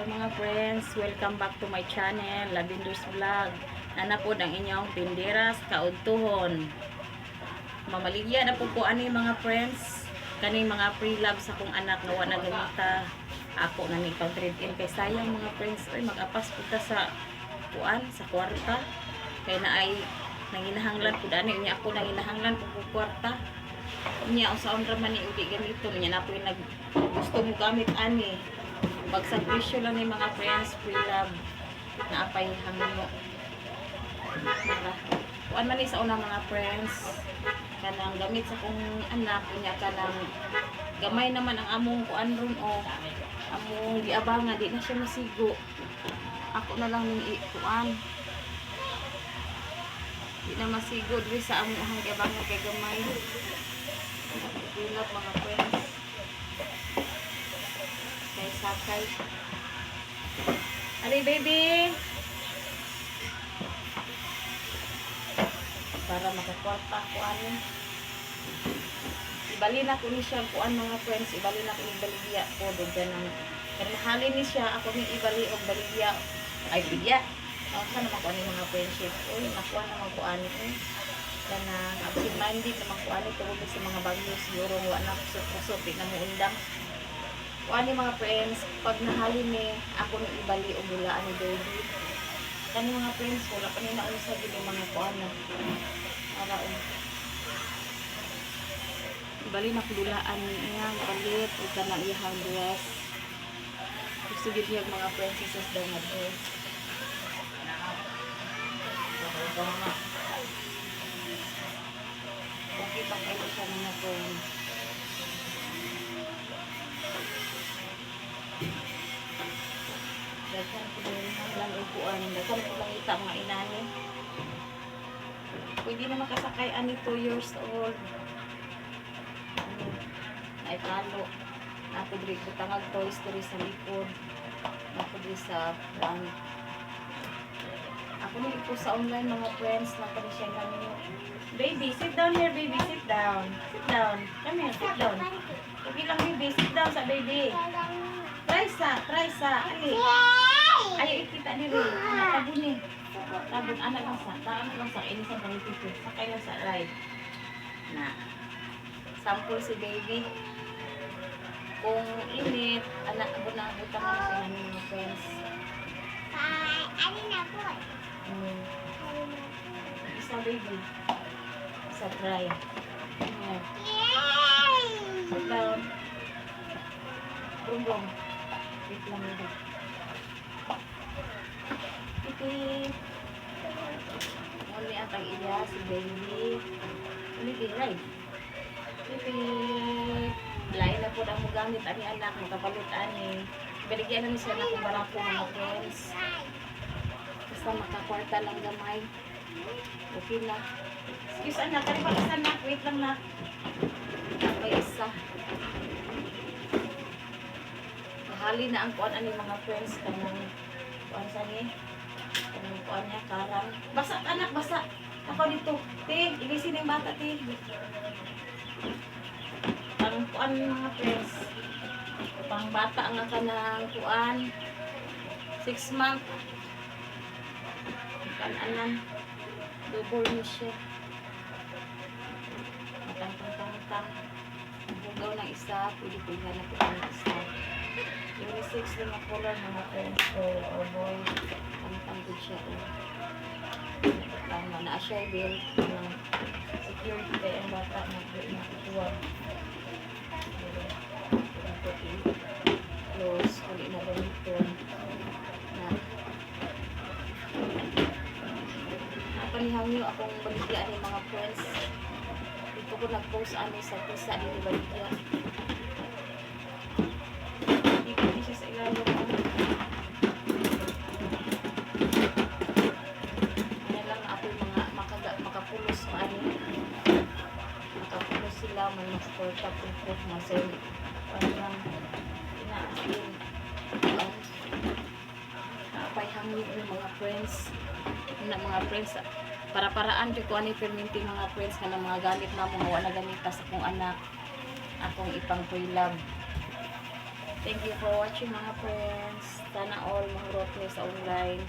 Mga friends, welcome back to my channel, Lavender's Vlog. Nanapod ang inyong tinderas kaudtuhon. Mamaligya na po ko ani, mga friends. Kaning mga pre-love sa akong anak nga wa na gamita. Ako na ni pag trade in kay sayang, mga friends. Oy, mag-apas pud ta sa kuan, sa kwarta. Kay na ay nanginahanglan pud ani niya, ako nanginahanglan pud ko kwarta. Niya unsaon ra man ni uli ganito niya na po yung nag gusto mo gamit ani. Pagsakrisyo lang ni, mga friends, free love. Naapay hangmo. Para. Kuan man ni sa una, mga friends. Kanang gamit sa kong anak, unya kanang gamay naman ang among kuan ron o among giabangan, di na siya masigo. Ako na lang ning kuan. Di na masigo diri sa among ahang giabangan kay gamay. Free love, mga friends. Kay sakay. Ali, baby! Para makakwarta ako ani. Ibali na ko ni siya kuan, mga friends, ibali na ko ni baligya ko doon ng pero mahalin ni siya, ako ni ibali og baligya ay baligya. Oh, sa naman ko ani, mga friendship. Uy, nakuha naman ko ani eh. Kanang absent minded naman ko ani tungod sa mga bagyo siguro wa na kusot-kusot, di na mo undang. Kuan ni, mga friends, pag nahalin ni ako ni ibali og dulaan ni baby. Kani, mga friends, wala pa ni naunsa gid yung mga kuan na. Para og ibali na ko dulaan ni iyang palit ug kanang iyang dress. Gusto gid niya mga princesses daw nga dress. Okay pa kayo siya, mga friends. Daghan ko din lang og kuan, daghan ko lang ita mga inani. Pwede na makasakay ani 2 years old. Ano, naipalo. Ako diri butangag toys diri sa likod. Ako diri sa kuan. Ako ni ipo sa online, mga friends, na kani siya namin. Baby, sit down here, baby, sit down. Sit down. Come here, sit down. Okay lang, baby, sit down sa baby. Try sa, try sa. Ali. Ayaw ikita diri. Anak, tabon ni. Tabon, anak lang sa. Taan lang sa. Ini sa pangipito. Sakay lang sa ride. Na. Sample si baby. Kung init, anak, abot na abutan ko na sa namin, mga friends. Isa, baby. Isa, try. Here. Sit down. Brum brum. Wait lang, baby. Pipip. Muli ang tag-iya si baby. Ulit ride. Pipip. Lain na po ang mo gamit ani anak, makapalit ani. Baligyan na ni siya na kung barako, mga friends. Basta makakwarta lang gamay. Okay na. Excuse, anak, kani pa isa, anak. Wait lang na. May isa. Mahali na ang kuan ani, mga friends, kanang kuan sa ni. Kanang kuan niya karang. Basa anak, basa. Ako dito. Te, ilisin yung bata, te. Pang kuan, mga friends. Pang bata nga kanang kuan. 6 month. Kanan. Double ni siya. Matang tang tang tang. Bugaw ng isa, pwede ko ihanap ko ng isa. Unisex lang na color, mga friends, girl or boy. Tang good siya oh. Tama na siya belt ng security kay ang bata nakukuha. Ito close kung na gamiton na napanihang nyo akong baligya ni, mga friends. Dito ko nag-post ani sa tisa dito baligya. Dito ni siya sa ilalim. Oh. Ano lang ako mga makapulos pa ani. Makapulos sila man makakorta po masel. Ano lang inaasin. Napay hangin yung mga friends. Na mga friends, para-paraan jud ko ani perminti, mga friends, kanang mga gamit na mga wa na gamita sa akong anak akong ipang pre-love. Thank you for watching, mga friends. Sana Sana all mahurot ni sa online.